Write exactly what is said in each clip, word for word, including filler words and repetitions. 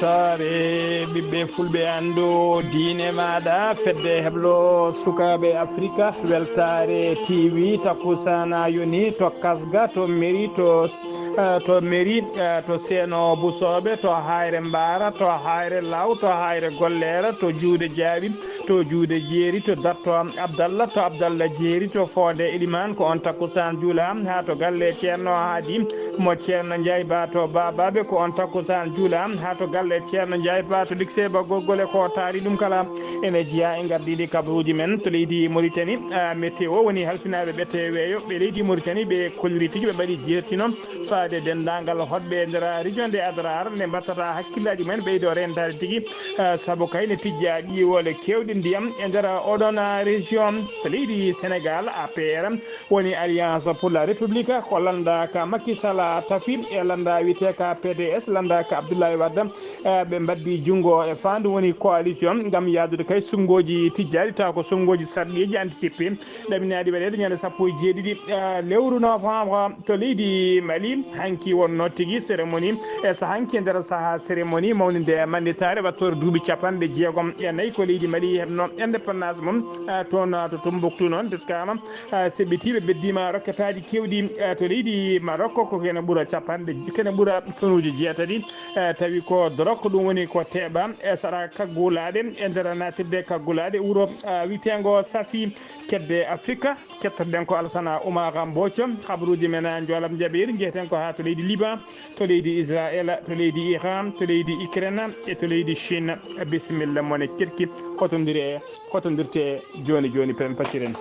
Weltaare ɓiɓɓe fulɓe, anndu diine maaɗa, fedde heblo sukaaɓe Afrika, Weltaare T V, takkusaan yoni to Kasga, to Meri, to, eh, to Meri, eh, to Seeno Busooɓe, to Hayre Mbaara, to Hayre Law, to Hayre Golleera, to Juuɗe Jaaɓi, to Juuɗe Jeeri, to Darto Abdalla, to Abdalla Jeeri, to Foonde Elimaan, ko on takkusaan juula haa to galle Ceerno Haadi mo Ceerno Njaay Ba to Baabaaɓe, ko on takkusaan juula haa to galle Ceerno Njaay Ba to Likse Ba Gorgole, ko taari ɗum kala. Ene jeyaa e ngardiiɗi kabaruuji men to leydi Moritani. Ah, météo woni halfinaaɓe ɓette weeyo ɓe leydi Moritani, ɓe kolliri tigi, ɓe mbaɗi jeertino faade denndaangal hoɗɓe e nder région de Adrar nde mbattata hakkillaaji mumen ɓeydo rentaade tigi, ah, sabu kay ne tijjaa ƴiiwoole keewɗe ndiyam e nder oɗon région. To leydi Sénégal, A P R woni Alliance pour la République, ko lannda ka Macky Sall tafi e lannda wiyetee ka P D S, lannda ka Abdoulaye Wade, eh, ɓe mbaddi junngo e faandu woni coalition ngam yahdude kay suɓngooji tijjaaɗi, tawa ko suɓngooji sarɗiiji anticipé ɗaminaaɗi waɗeede ñande sappo e jeeɗiɗi, eh, lewru novembre to leydi Mali. Hanki wonno tigi cérémonie, e sa-, hanki e nder saha cérémonie mawninde mannitaare wattorde duuɓi capanɗe jeegom e nayi ko leydi Mali heɓno indépendance mum, eh, toon to Tombouctou noon teskama, eh, seɓɓitiiɓe beddiima rokketaaji keewɗi, eh, to leydi Maroc, ko kene ɓura capanɗe, kene ɓura tonuuji jeetati, eh, tawi ko dorok, ɗum woni ko teeɓa e sara kaggulaaɗe, e nder naatirde kaggulaaɗe wuro, eh, wiyeteengo Safi, kedde Afrika. Kettoɗen ko Alsana Oumar Mbooco, kabaruuji men njoolam jaɓeeri, njeheten ko haa to leydi Liban, to leydi Israel, to leydi Iran, to leydi Ukraine e to leydi Chine. Bisimilla mon e kirki, hotondire, hotondirte jooni jooni, pen patiren.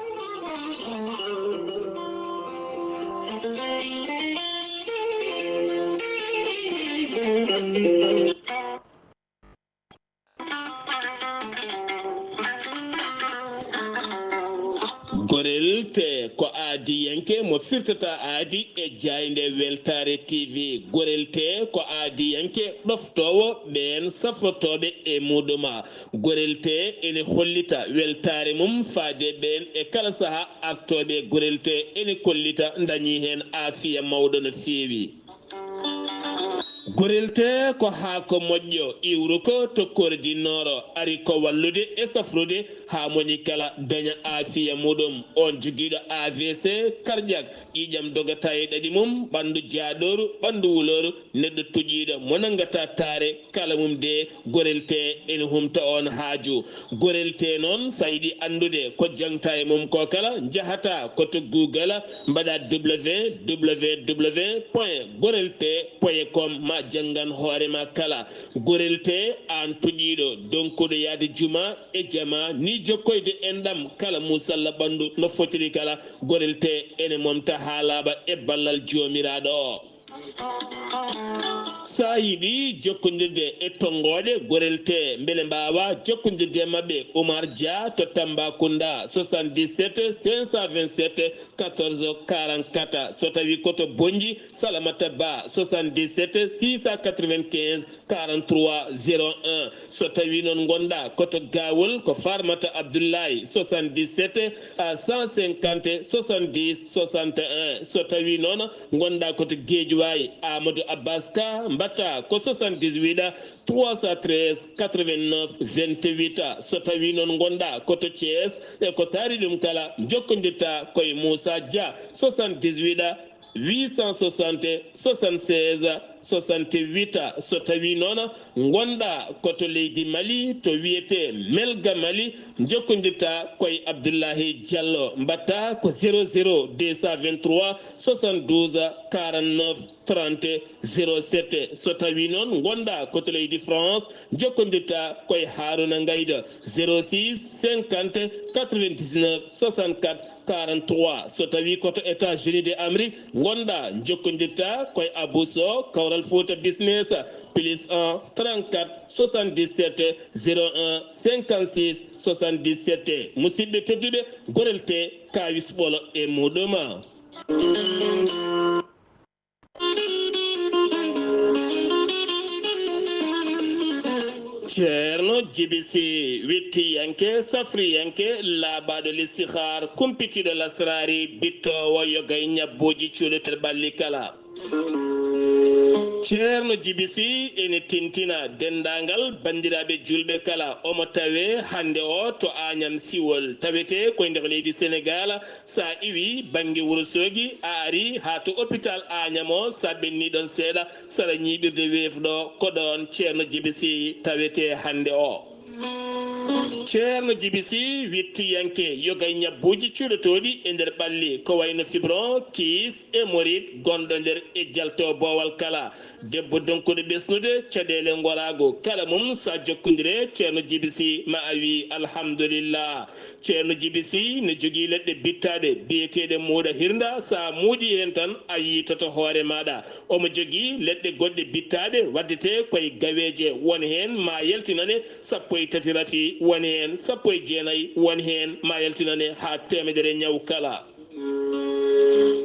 Gorel te ko aadiyanke mo firtata aadi e jaaynde Weltaare T V. Gorel te ko aadiyanke ɗoftoowo ɓeen safrotooɓe e muɗuma. Gorel te ene hollita weltaare mum faade ɓeen e kala saha artooɓe. Gorel te ene kollita dañi heen aafiya mawɗo no feewi. Gorel te ko haako moƴƴo iwruko to kordi nooro, ari ko wallude e safrude haa moni kala daña aafiya muɗum. On jogiiɗo A V C cardiaque, ƴiiƴam dogata e ɗaɗi mum, ɓanndu jaaɗooru, ɓanndu wulooru, neɗɗo toƴiiɗo mo nanngata taare, kala mum de, Gorel te ene humta on haaju. Gorel te noon, sa yiɗi anndude ko jaŋta e mum ko kala, njahata ko to Google, mbaɗa W W W point gorel te point com, ma janngan hoore ma kala. Gorel te, aan toƴiiɗo, donkuɗo yahde juma e jama, ni jokkoyde enɗam kala musalla ɓanndu no fotiri kala, Gorel te ene momta haa laaɓa e ballal Joomiraaɗo o. Sa yiɗi jokkondirde e tonngooɗe Gorel te, mbele mbaawa jokkondirde e maɓɓe, Oumar Dia to Tambacounda, soixante-dix-sept cinq cent vingt-sept quatorze quarante-quatre. So tawi ko to Bonnji, Salamata Ba, soixante-dix-sept six cent quatre-vingt-quinze quarante-trois zéro un. So tawi noon ngonɗa ko to Gawol, ko Farmata Abdoulaye, soixante-dix-sept à cent cinquante soixante-dix soixante et un. So tawi noon ngonɗa ko to Guédiawaye, Amadou Abbas Ka, mbatta ko soixante-dix-huit trois cent treize quatre-vingt-neuf vingt-huit. So tawi noon ngonɗa ko to Thiès, e ko taari ɗum kala, jokkondirta koye Moussa Dia, soixante-dix-huit huit cent soixante soixante-seize soixante-huit. So tawi noon ngonɗa ko to leydi Mali, to wiyete Melga Mali, jokkondirta koye Abdoulahi Diallo, mbatta ko zéro zéro deux cent vingt-trois soixante-douze quarante-neuf trente zéro sept. So tawi noon ngonɗa ko to leydi France, jokkondirta koye Haruna Ngayda, zéro six cinquante quatre-vingt-dix-neuf soixante-quatre quarante-trois. So tawi ko to États-Unis de Amérique ngonɗa, jokkondirta koye Abou Sow, Kawral Fouta Business, plus un trente-quatre soixante-dix-sept zéro un cinquante-six soixante-dix-sept. Musidɓe tedduɓe, Gorel te, kawis ɓolo e muɗum. Ceerno Jibi Si, wittiyanke, safriyanke, laaɓaaɗo listihaar, kumpitiiɗo lasraari, bittoowo yoga e ñabbuuji cuuɗeteeɗi ɓalli kala. Ceerno Jibi Sih ene tintina denndaangal banndiraaɓe juulɓe kala. Omo tawee hannde o to Aañam Siwol, tawetee ko e nder leydi Senegaal. So a iwii bannge Wuro Soogi, a arii haa to opitaal Aañam o, so a ɓennii ɗoon seeɗa, sara ñiiɓirde weef ɗo, ko ɗoon Ceerno Jibi Sih tawetee hannde o. Ceerno Jibi Sih, wittiyanke yoga e ñabbuuji cuuɗotooɗi e nder ɓalli, ko wayno fibron, kiis, hémorroïde gonɗo nder e jalto boowal kala. Debbo donkuɗo ɓesnude caɗeele ngoraago kala mum, so a jokkondire Ceerno Jibi Sih, ma a wii alhamdulillah. Ceerno Jibi Sih ne jogii leɗɗe bittaaɗe biyeteeɗe muuɗa hirnda, so a muuɗii heen tan a yiitoto hoore maaɗa. Omo jogii leɗɗe goɗɗe bittaaɗe waɗdetee ko e gaweeje, won heen ma yaltinane sappo e tati rafi, won heen sappo e jeenayi, won heen ma yaltinane haa teemedere ñaw kala.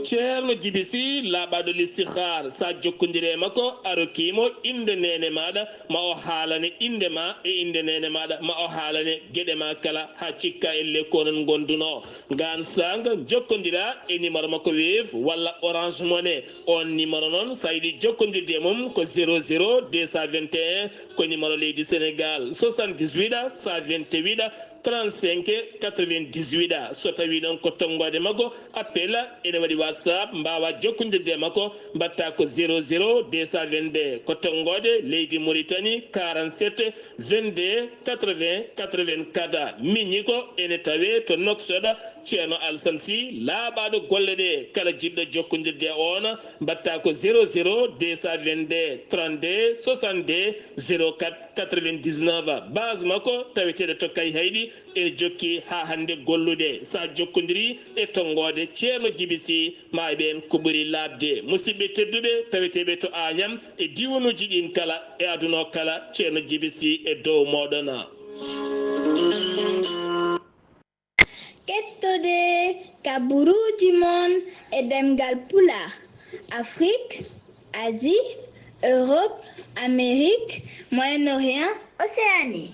Ceerno Jibi Sih laaɓaaɗo listihaar, so a jokkondire e makko, a rokkii mo innde neene maaɗa, ma o haalane innde ma e innde neene maaɗa, ma o haalane geɗe ma kala haa cikka elle ko onon ngondunoo. Ngaan saanga jokkondiraa e numéro makko Wave walla Orange Money. Oon numéro noon, so a yiɗi jokkondirde e mum, ko zéro zéro deux cent vingt et un, ko numéro leydi Senegaal, soixante-dix-huit cent vingt-huit trente-cinq quatre-vingt-dix-huit. So tawii noon ko tonngoode makko, appel, ene waɗi WhatsApp, mbaawaa jokkondirde e makko, mbaɗtaa ko zéro zéro deux cent vingt-deux, ko tonngoode leydi Mauritanie, quarante-sept vingt-deux quatre-vingts quatre-vingt-quatre. Miñi ko ene tawee to Nouakchott, Ceerno Alassane Sy, laaɓaaɗo golle ɗe, kala jiɗɗo jokkondirde e oon, mbaɗtaa ko zéro zéro deux cent vingt-deux trente-deux soixante-deux zéro quatre quatre-vingt-dix-neuf. Base makko taweteeɗo to Kayhayɗi, ene jokki haa hannde gollude. So a jokkondirii e tonngoode Ceerno Jibi Sih, ma e ɓeen ko ɓuri laaɓde. Musidɓe tedduɓe, taweteeɓe to Aañam e diiwanuuji ɗiin kala e aduna o kala, Ceerno Jibi Sih e dow mooɗon. Kettode kaburuuji mon e ɗemngal Pulaar, Afrik, Asie, Europe, Amérique, Moyen-Orient, Océanie.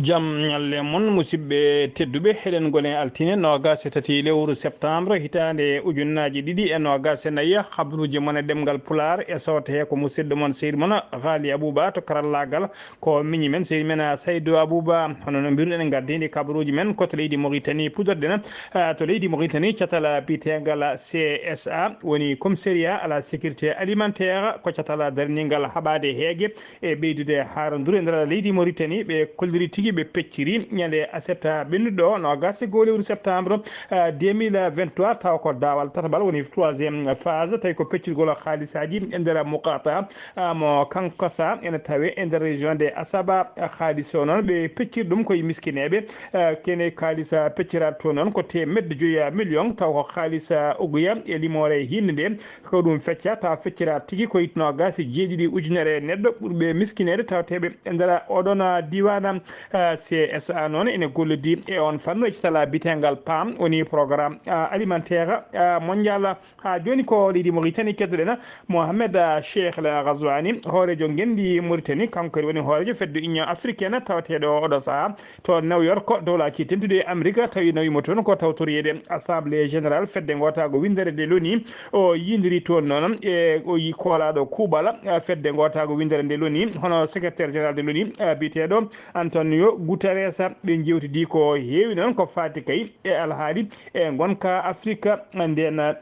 Jam ñalle mon, musidɓe tedduɓe. Eɗen ngoni altine noogaas e tati lewru septembre, hitaande ujunnaaji ɗiɗi e noogaas e nayi. Habruuji mon e ɗemngal Pulaar e soote he ko musidɗo mon, sehil mon, Ghali Abouba to karallaagal. Ko miñi men, sehil men, ah, Saydou Abouba. Hono no mbiruɗen, en ngardiindi kabaruuji men ko to leydi Mauritanie, puɗɗorɗen, ah, to leydi Mauritanie, catal, ah, biyeteengal C S A, woni Commissariat à la Sécurité Alimentaire, ko catal, ah, darningal haɓaade heege e ɓeydude haaranduru e nder leydi Mauritanie. Ɓe kolliri tigi, ɓe pecciri ñande aset, ah, ɓennuɗo o, noogaas e goo lewru septembre, ah, deux mille vingt-trois, tawa ko daawal tataɓal, woni troisième phase, tawi ko peccirgol haalisaaji e nder muqata. Ah, mo Kankossa ene tawe e nder région de Asaba. Ah, haalis o noon, ɓe pecciri ɗum koye miskineeɓe. Ah, kene haalis, ah, pecciraɗo toon noon ko teemedde joyi, ah, million, taw ko haalis, ah, oguya e limoore e hiinde nde. Ko ɗum fecca, taw feccira tigi koye noogaas e jeeɗiɗi ujunere neɗɗo ɓurɓe miskineede tawateeɓe e nder oɗon, ah, diiwaan, ah, C S A noon ene gollodi e on fannu e catal biyeteengal PAM, woni programme, ah, alimentaire, ah, mondial. Haa jooni ko leydi Mauritanie keddoɗen Mohamed, ah, Cheikh El Ghazouani, hooreejo ngenndi Mauritanie, kanko kadi woni hooreejo fedde Union Africaine tawateeɗo oɗo sahaa to New York, dowlaaji tedduɗi Amerik, tawi nawii mo toon ko tawtoriyeede Assemblée Générale fedde ngootaago winndere nde l'ONU. O yiyondiri toon noon e o yi koolaaɗo kuuɓal, ah, fedde ngootaago winndere nde l'ONU, hono secrétaire général de l'ONU, ah, biyeteeɗo Antonio Guterres. Ɓe njeewtidi ko heewi noon ko faati kay e alhaali e ngonka Afrik. Nden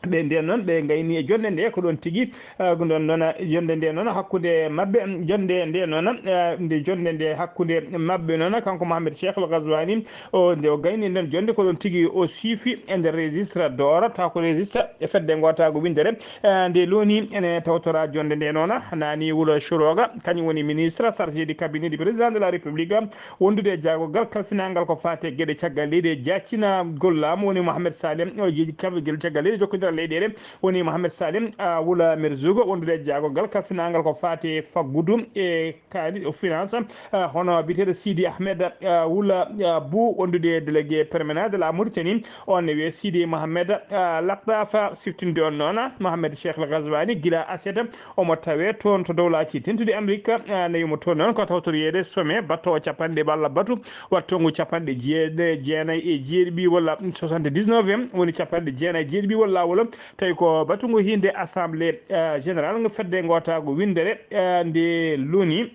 ɓe nden noon, ɓe ngayni e jonnde nde, ko ɗoon tigi, ah, ko ɗoon noon, jonnde nde noon hakkunde maɓɓe, jonnde nde noon, ah, nde jonnde nde hakkunde maɓɓe noon, kanko Mohamed Cheikh El Ghazouani, o, nde o gayni e nden jonnde, ko ɗoon tigi o siifi e nder registre d'or, taw ko registre e fedde ngootaago winndere, ah, nde l'ONU ene tawtora jonnde nde noon. Nani Wula Choroga, kañum woni ministre chargé du cabinet du président de la République, wondude e jaagorgal kalfinangal ko faati e geɗe caggal leydi e jaaccinagol laamu, woni Mohamed Salem, o jeeji kafgel caggal leydi e jokkondiral leyɗeele, woni Mohamed Salem, ah, Wula Merzoug, wondude e jaagorgal kalfinangal ko faati e faggudu e kaali o finance, ah, hono biyeteeɗo Sidi Ahmed, ah, Wula, ah, Bou, wondude e délégué permanent de la Mauritanie, on ne wiyee Sidi Mohamed, ah, Lakdafa, siftinde on noon, ah, Mohamed Cheikh El Ghazouani, gila aset, omo tawee toon to dowlaaji tedduɗi Amerik, ah, nawi mo toon noon ko tawtoriyeede sommet battoowo capanɗe walla batu wattongu capanɗe jeeɗe-, jeenayi e jeeɗiɗi walla soixante-dix-neuf, woni capanɗe jeenayi e jeeɗiɗi walla Tawi ko batungo hinde assemblée, eh, générale ngo fedde ngootaango winndere, eh, nde loni.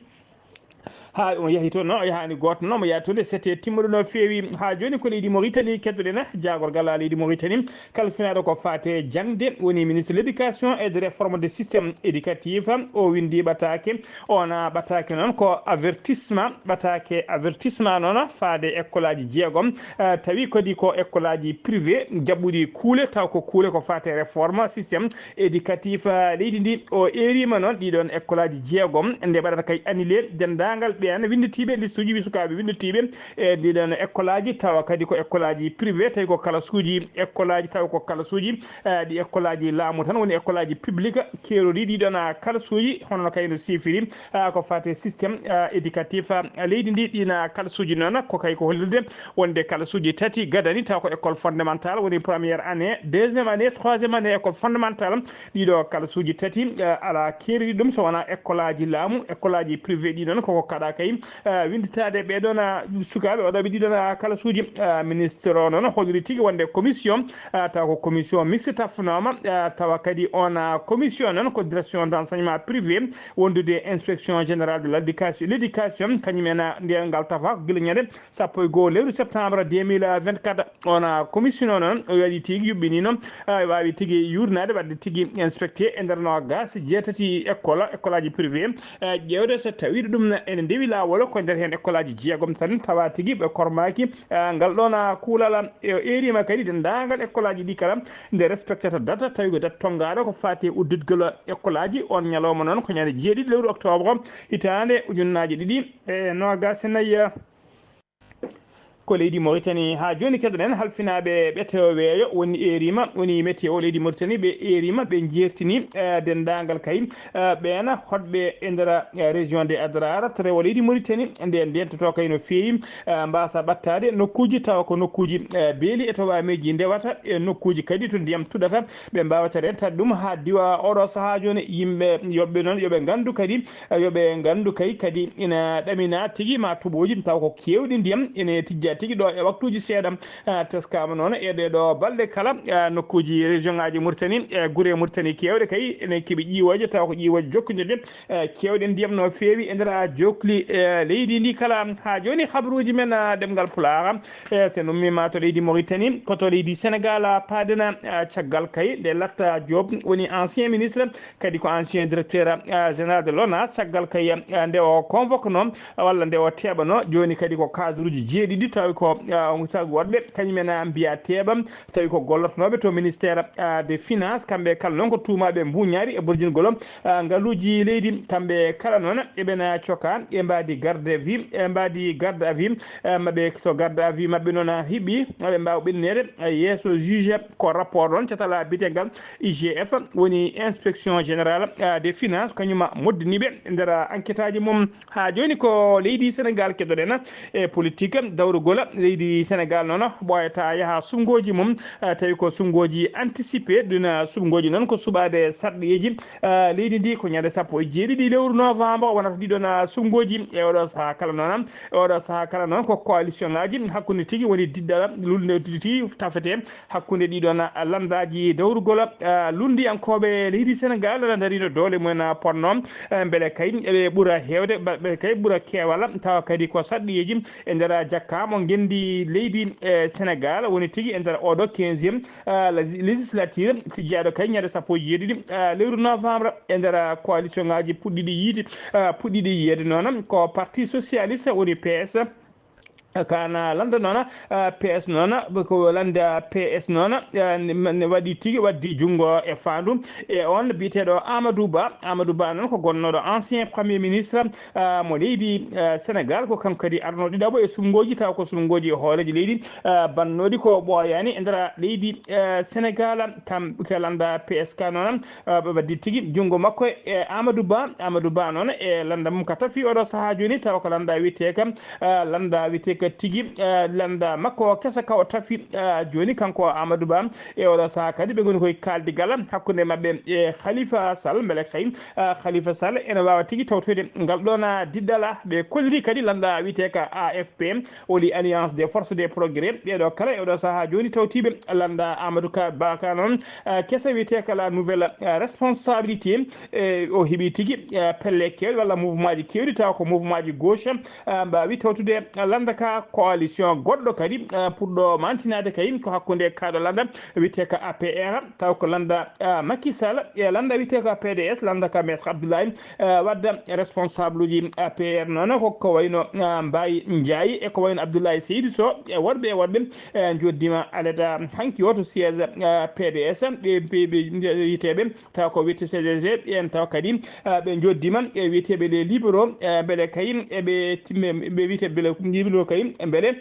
Haa omo yahi toon, no yahaani gooto, no omo yaha toon e sete timmuɗo no feewi. Haa jooni ko leydi Mauritanie keddoɗen, jaagorgal leydi Mauritanie, kalfinaaɗo ko faate jaŋde, woni ministre de l'éducation et de réforme de système éducatif. O winndi ɓataake, on ɓataake noon ko avertissement, ɓataake avertissement noon faade école aji jeegom, eh, tawi kadi ko école aji privé jaɓɓuɗi kuule, taw ko kuule ko faate réforme système éducatif, eh, leydi ndi. O eerima noon ɗiɗon école aji jeegom, nde ɓaɗata kay annulé denndaangal ɓeen winnditiiɓe, liste uji sukaaɓe winnditiiɓe e ɗiɗon école aji, tawa kadi ko école aji privé, tawi ko kalasuuji école aji, tawa ko kalasuuji, eh, ɗi école aji laamu tan woni école aji public, keerori ɗiɗon, ah, kalasuuji, hono no kayno siifiri, ah, ko faate système, ah, éducatif, ah, leydi ndi. Ɗiin, ah, kalasuuji noon ko kay ko hollirde wonde kalasuuji tati gadani, taw ko école fondamentale woni première année, deuxième année, troisième année école fondamentale. Ɗiɗo kalasuuji tati, eh, alaa keeriri ɗum so wonaa école aji laamu, école aji privé ɗi noon koko kaɗa kay, eh, winnditaade ɓee ɗoon, ah, sukaaɓe waɗooɓe ɗi ɗoon, ah, kalasuuji. Ah, ministre o noon holliri tigi wonde commission, ah, taw ko commission mixte tafnooma, ah, tawa kadi on, ah, commission noon ko direction d'enseignement privé wondude inspection générale de l'éducation, l'éducation, kañum en, ah, nden ngal tafa ko gila ñande sappo e goo lewru septembre deux mille vingt-quatre. On, ah, commission o noon o waɗi tigi yuɓɓiniino, ah, waawi tigi yuurnaade waɗde tigi inspecté e nder noogaas jeetati école, école aji privé, eh, ƴeewde so tawiiɗo ɗum ene ndewi laawol ko nder heen école aji jeegom tan tawa tigi ɓe kormaaki, eh, ngal ɗoon, ah, kuulal. E o eerima kadi denndaangal école aji ɗi kala nde respectata data, tawi ko data tonngaaɗo ko faati e udditgol école aji. On ñalawma noon ko ñande jeeɗiɗi lewru octobre hitaande ujunnaaje ɗiɗi e noogaas e nayi. Ko leydi Mauritanie haa jooni keɗoɗen halfinaaɓe ɓetewo weeyo woni eerima, woni météo leydi Mauritanie, ɓe eerima, ɓe jeertini, eh, denndaangal kay, eh, ɓeena hoɗɓe e nder, eh, région de Adrar, to rewo leydi Mauritanie, nde ndentoto kay no feewi, eh, mbaasa ɓattaade nokkuuji tawa ko nokkuuji, eh, beeli e to waameeji ndewata e nokkuuji kadi to ndiyam tuɗata, ɓe mbaawata rentaade ɗum haa diwa oɗo sahaa jooni. Yimɓe yoɓɓe noon yoɓe nganndu kadi, eh, yoɓe nganndu kay kadi ina ɗamina tigi ma tuɓooji taw ko keewɗi ndiyam ene tijja tigi ɗo e waktuuji seeɗa. Ah, teskaama noon e ɗee ɗoo balɗe kala, ah, nokkuuji région ngaaji Mauritanie, e gure Mauritanie keewɗe kay ene keɓi ƴiwooje taw ko ƴiwooje jokkondirɗe, eh, keewɗe ndiyam no feewi e nder, ah, jokli, eh, leydi ndi kala. Haa jooni habruuji men, ah, ɗemngal Pulaar, eh, so en ummiima to leydi Mauritanie, ko to leydi Sénégal, ah, paaden, ah, caggal kay nde Latta Diop woni ancien ministre, kadi ko ancien directeur, ah, général de l'ONAS, caggal kay, ah, nde o convoqueno walla nde o teeɓano. Jooni kadi ko cadre uji jeeɗiɗi tawi ko, ah, on saago woɗɓe kañum en, ah, mbiya teeɓa, tawi ko gollotonooɓe to ministère, ah, de finance, kamɓe kala noon ko tuumaaɓe mbuñaari e borjingol, ah, ngaluuji leydi. Kamɓe kala noon eɓena coka e mbaadi garde à vue, e mbaadi garde à vue, eh, maɓɓe so garde à vue maɓɓe noon hiɓɓi, aɓe mbaawa ɓenneede, eh, yeeso juge. Ko rapport noon catala biyeteegal I G F, woni inspection générale, eh, des finances, kañuma moddini ɓe e nder enquête aji mum. Haa jooni ko leydi Sénégal keɗoɗen e politique dawrugol. Leydi Sénégal noon ɓooyata yaha suɓngooji mum, eh, tawi ko suɓngooji anticipé. Ɗin, eh, suɓngooji noon ko suɓaade sarɗiyeeji, eh, leydi ndi ko ñande sappo e jeeɗiɗi lewru novembre wonata ɗiɗon, eh, suɓngooji. E oɗo sahaa kala noon, e oɗo sahaa kala noon ko coalition ngaaji hakkunde tigi woni diɗɗal lulnde tigi tafete hakkunde ɗiɗon, eh, lanndaaji dawrugol, eh, lunndiyankooɓe leydi Sénégal na darino doole mumen, eh, ponno, eh, mbele kay eɓe ɓura heewde, mba-, ɓe kay ɓura keewal, tawa kadi ko sarɗiyeeji e nder jakka mo ngenndi leydi, eh, Sénégal, woni tigi e nder oɗo quinzième, eh, légis-, législature, tijjaaɗo kay ñande sappo e jeeɗiɗi, eh, lewru novembre e nder coalition ngaaji puɗɗiɗi yiiti, eh, puɗɗiɗi yiyeede noon ko Parti Socialiste, woni P S, kana lannda noon, eh, P S noon, ko lannda P S noon, eh, ne, ne waɗi tigi waddi junngo e faandu e on biyeteeɗo Amadou Ba. Amadou Ba noon ko gonnooɗo ancien premier ministre, eh, mo leydi, eh, Sénégal, ko kanko kadi arno ɗiɗaɓo e suɓngooji, taw ko suɓngooji e hooreejo leydi, eh, bannooɗi ko ɓooyaani e nder leydi, eh, Sénégal. Kam ko lannda P S K noon, eh, ɓe waddi tigi junngo makko e Amadou Ba. Amadou Ba noon e lannda mum ka tafi oɗo sahaa jooni, tawa ko lannda wiyetee kam, eh, lannda wiyetee tigi, eh, lannda makko kesa ka o tafi, eh, jooni kanko Amadou Ba. E oɗo sahaa kadi ɓe ngoni koye kaaldigal hakkunde maɓɓe e Khalifa Sall, mbele kay, eh, Khalifa Sall ene waawa tigi tawtoyde ngal ɗoon, ah, diɗɗal. Ɓe kolliri kadi lannda wiyetee ka A F P, woni Alliance des Forces des Progrès. Ɓeeɗo kala e oɗo sahaa jooni tawtiiɓe lannda Amadou Ka Ba ka noon, eh, kesa wiyetee ka la nouvelle, eh, responsabilité. E o heɓi tigi, eh, pelle keewɗe walla mouvement ji keewɗi, tawa ko mouvement ji gauche, eh, mbaawi tawtude lannda ka coalition goɗɗo kadi, eh, puɗɗo mantinaade kay ko hakkunde kaaɗo lannda wiyetee ka A P R, taw ko lannda, eh, Macky Sall, e lannda wiyetee ka P D S, lannda ka Maître Abdoulaye, eh, Wade. Responsable uji A P R noon ko, ko wayno, eh, Mbaye Ndiaye e ko wayno Abdoulaye Seydou Sow e woɗɓe e woɗɓe, eh, njoddiima alada hanki o to siège, eh, P D S, ɓe, ɓe, ɓe yiteeɓe taw ko wiyetee C G G, ɓeen taw kadi, ah, ɓe njoddiima e wiyeteeɓe les libéraux, eh, mbele kay eɓe timme, ɓe wiyetee mbele libéraux kay mbele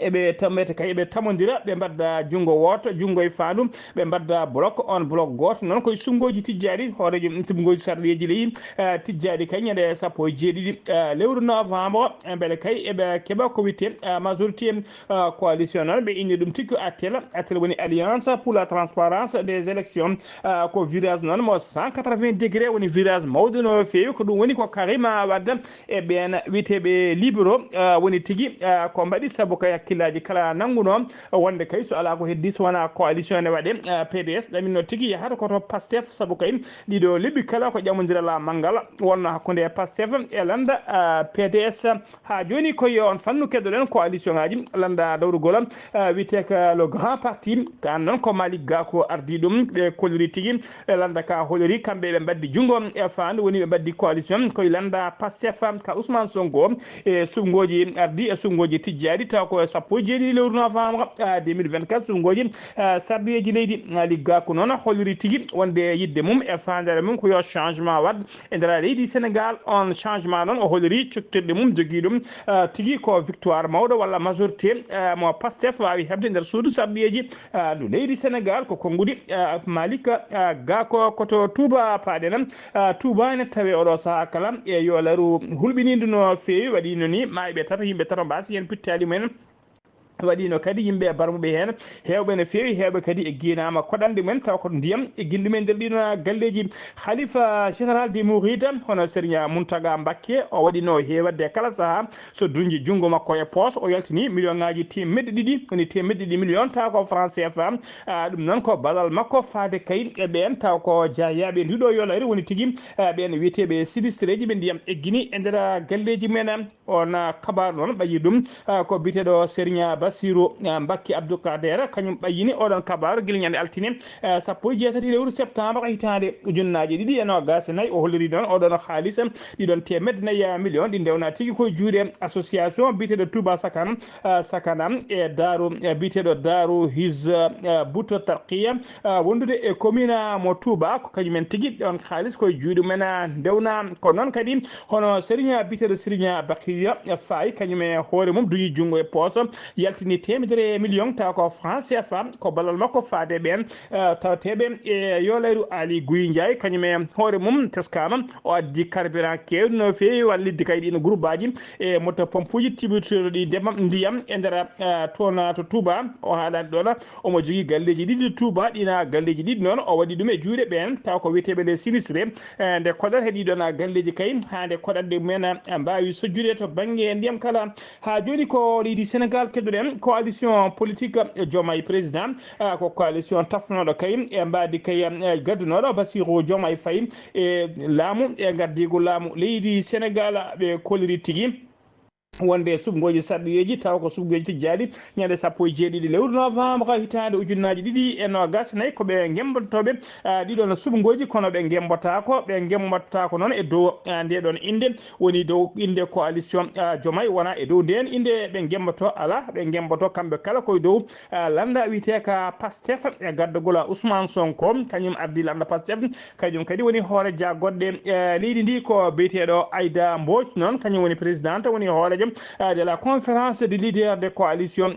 eɓe tammete kay eɓe tamondira, ɓe mbadda junngo wooto, junngo e faandu, ɓe mbadda bloc, on bloc gooto. Noon koye suɓngooji tijjaaɗi, hooreejo suɓngooji sarɗiyeeji leydi, eh, tijjaaɗi kay ñande sappo e jeeɗiɗi, eh, lewru novembre, eh, mbele kay eɓe keɓa ko wiyetee, eh, majorité. Ah, coalition noon, ɓe inni ɗum tigi ko ATEL. ATEL woni Alliance pour la Transparence des Élections. Ah, ko virage noon mo cent quatre-vingts degré, woni virage mawɗo no feewi. Ko ɗum woni ko Karima Wade e ɓeen wiyeteeɓe libéraux, ah, woni tigi, ah, ko mbaɗi, sabu kay hakkillaaji kala nanngunoo wonde kay so alaa ko heddii so wonaa coalition ne waɗee. Ah, P D S ɗaminno tigi yahata ko to Pastef, sabu kay ɗiɗo lebbi kala ko ƴamondira laamal ngal wonno hakkunde Pastef e lannda, ah, P D S. Haa jooni ko yo on fannu keddoɗen coalition ngaaji lannda dawrugol, ah, wiyetee ka le grand parti. Kaan noon ko Malick Gakou ardii ɗum, ɓe kolliri tigi e lannda ka holori kamɓe ɓe mbaddi junngo e faandu, woni ɓe mbaddi coalition koye lannda Pastef ka Ousmane Sonko e suɓngooji ardii e suɓngooji tijjaaɗi, taw ko e sappo e jeeɗiɗi lewru novembre, ah, deux mille vingt-quatre, suɓngooji, ah, sarɗiyeeji leydi. Malick Gakou noon holliri tigi wonde yiɗde mum e faandaare mum ko yo changement waɗ e nder leydi Sénégal. On changement noon o holliri coktirɗe mum jogii ɗum, ah, tigi ko victoire mawɗo walla majorité, ah, mo Pastef waawi heɓde nder suudu sarɗiyeeji, ah, ndu leydi Sénégal. Ko konnguɗi, ah, Malick, ah, Gakou ko to Touba paaɗen. Ah, Touba ene tawee oɗo sahaa kala e yoolaaru hulɓiniindu no feewi, waɗi no ni maayɓe tato, yimɓe tato mbaasi heen pittaali mumen. Waɗiino kadi yimɓe barmuɓe heen, heewɓe no feewi, heewɓe kadi e giinaama koɗanɗe mumen, tawa ko ndiyam e ginɗumen nder ɗiɗon galleeji. Khalifa général des Mourides, hono Serigne Mountaga Mbacké, o waɗino heewatde kala sahaa, so duñji junngo makko e poos, o yaltini million ŋaaji teemedde ɗiɗi, woni teemedde ɗiɗi million, tawa ko franc C F A. Ah, ɗum noon ko balal makko faade kay e ɓeen, tawa ko jahayaaɓe nduɗo yoolaaru, woni tigi, ah, ɓeen wiyeteeɓe sinistireeji ɓe ndiyam eggini e nder galleeji mumen. On, ah, kabaaru noon ɓayi ɗum, ah, ko biyeteeɗo Serigne Bassirou, ah, Mbacké Abdou Kader, kañum ɓayyini oɗon kabaaru gila ñande altine, ah, sappo e jeetati lewru septembre hitaande ujunnaaje ɗiɗi e noogaas e nayi. O holliri noon oɗon haalis, ɗiɗon teemedde nayi million ɗi ndewna tigi koye juuɗe association biyeteeɗo Touba Sakana, ah, Sakana e daaru, eh, biyeteeɗo Daaru Hizbut Tarqiyyah, ah, wondude e commune mo Touba. Ko kañumen tigi ɗon haalis koye juuɗe mumen, ah, ndewna. Ko noon kadi hono Serigne biyeteeɗo Serigne Bakiya Faye, kañum e hoore mum duñi junngo e poos, yaltini teemedere million, tawa ko franc C F A, ko ballal makko faade ɓeen, eh, tawateeɓe e yoolaaru. Ali Guy Ndiaye, kañum e hoore mum teskaama, o addi carburant keewɗo no feewi, wallitde kay ɗiin groupe aji e moto pompuuji tibbitooɗi ndema-, ndiyam e nder, eh, toon to Touba. O haalani ɗoon, omo jogii galleeji ɗiɗi to Touba, ɗiin galleeji ɗiɗi noon o waɗi ɗum e juuɗe ɓeen, tawa ko wiyeteeɓe les sinistrés, eh, nde koɗata e ɗii ɗoon galleeji kay, haa nde koɗanɗe mumen, eh, mbaawi sojjude to bannge ndiyam kala. Haa jooni ko leydi Sénégal keddoɗen, coalition politique Diomaye Président, ah, ko coalition tafnooɗo kay e mbaadi kay, eh, gaddunooɗo Bassirou Diomaye Faye e laamu, e ngardiigu laamu leydi Sénégal. Ɓe kolliri tigi wonde suɓngooji sarɗiyeeji, tawa ko suɓngooji tijjaaɗi, ñande sappo e jeeɗiɗi lewru novembre hitaande ujunnaaji ɗiɗi e noogaas e nayi, ko ɓe ngemmbotooɓe, ah, ɗiɗon suɓngooji, kono ɓe ngemmbotaako, ɓe ngemmbotaako noon e dow, ah, nde ɗoon innde, woni dow innde coalition, ah, Diomaye, wona e dow ndeen innde ɓe ngemmboto, alaa, ɓe ngemmboto kamɓe kala koye dow, ah, lannda wiyeteeka Pastef e gardagol Ousmane Sonko, kañum ardii lannda Pastef, kañum kadi woni hoore jagorɗe, eh, leydi ndi ko biyeteeɗo Aïda Mbodj noon, kañum woni présidente, woni hoore de la conférence de leader de coalition,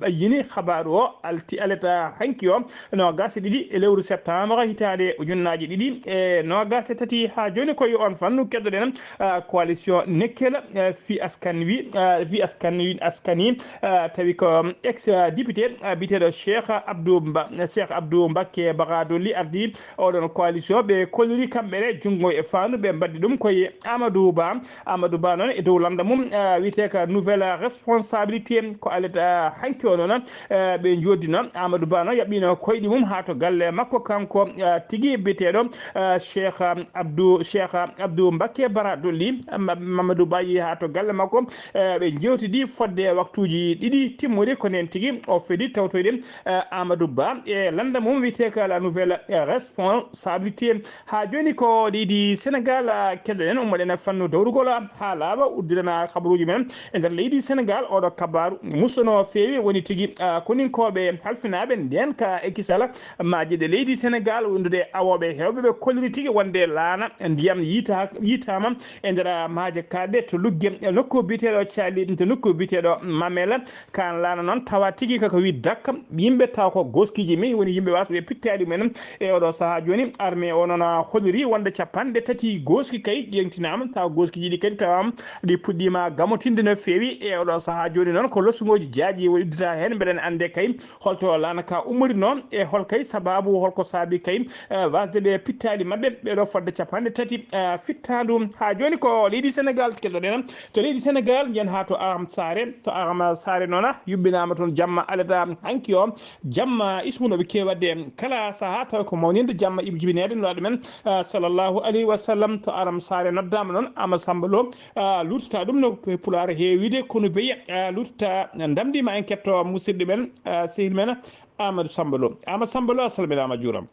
yini xabaaru o alti aleta hanki o nogas e ɗiɗi e lewru septembre hitaande ujunnaaji ɗiɗi e nogas e tati. Haa jooni ko yo on fannu keddoɗen coalition nekkela fi askan wi fi askan wi askani tawi ko ex député biyeteeɗo cheikh abdou cheikh abdou mbakke bagadoli ardi oɗon coalition ɓe kolliri kamɓe ne junngo e faandu ɓe mbaddi ɗum koye amadou ba. Amadou Ba noon e dow lannda mum wiyetee ka nouvelle responsabilité ko alata hanki o noon ɓe njoddino. Amadou Ba noon yaɓɓino koyɗi mum haa to galle makko kanko tigi biyeteeɗo cheikh abdou cheikh abdou mbakke bara dolli. Mamadou Ba yehi haa to galle makko ɓe njewtidi fodde waktuuji ɗiɗi timmude ko nden tigi o fedi tawtoyde amadou ba e lannda mum wiyetee ka la nouvelle responsabilité. Haa jooni ko leydi sénégal keddoɗen ummoɗen e fannu dawrugol haa laaɓa uddirana kabaruuji men e nder leydi sénégal oɗo kabaru musono feewi woni tigi koninkooɓe halfinaaɓe nden ka e kisala maaji ɗe leydi sénégal wondude e awooɓe heewɓe ɓe kolliri tigi wonde laana ndiyam yiita yiitaama e nder maaje kaɗɗe to lugge nokku biyeteeɗo cali to nokku biyeteeɗo mamela kan laana noon tawa tigi koko wi dakka yimɓe taw ko goskiji mi woni yimɓe wasɓe pittaali mumen e oɗo saha joni armée o noon holliri wonde capanɗe tati goski kay ƴeŋtinaama taw goskiji ɗi kadi tawama ɗi puɗɗima gamotinde no feewi e oɗo saha joni noon ko losugoji jaaƴi woni uddita hen mbeɗen ande kay holto laana ka ummorino e hol kay sababu holko saabi kay wasde ɓe pittaali maɓɓe ɓeɗo fodde capanɗe tati fittandu ha joni ko leydi sénégal kelɗoɗen to leydi sénégal yen ha to aram sare to aram sare noona yuɓɓinama toon jamma alada hanki o jamma ismunoɓe kewadde kala saaha taw ko mawninde jamma iɓe jibinede nulaɗo men sallallahu alayhi wa sallam to aram sare noddama noon ama samba lo luttata ɗum no pulaar heewide kono beya luttata ndamdima en ketto musidɗo men sehil men amadou samba lo amadou samba lo a salminama juuram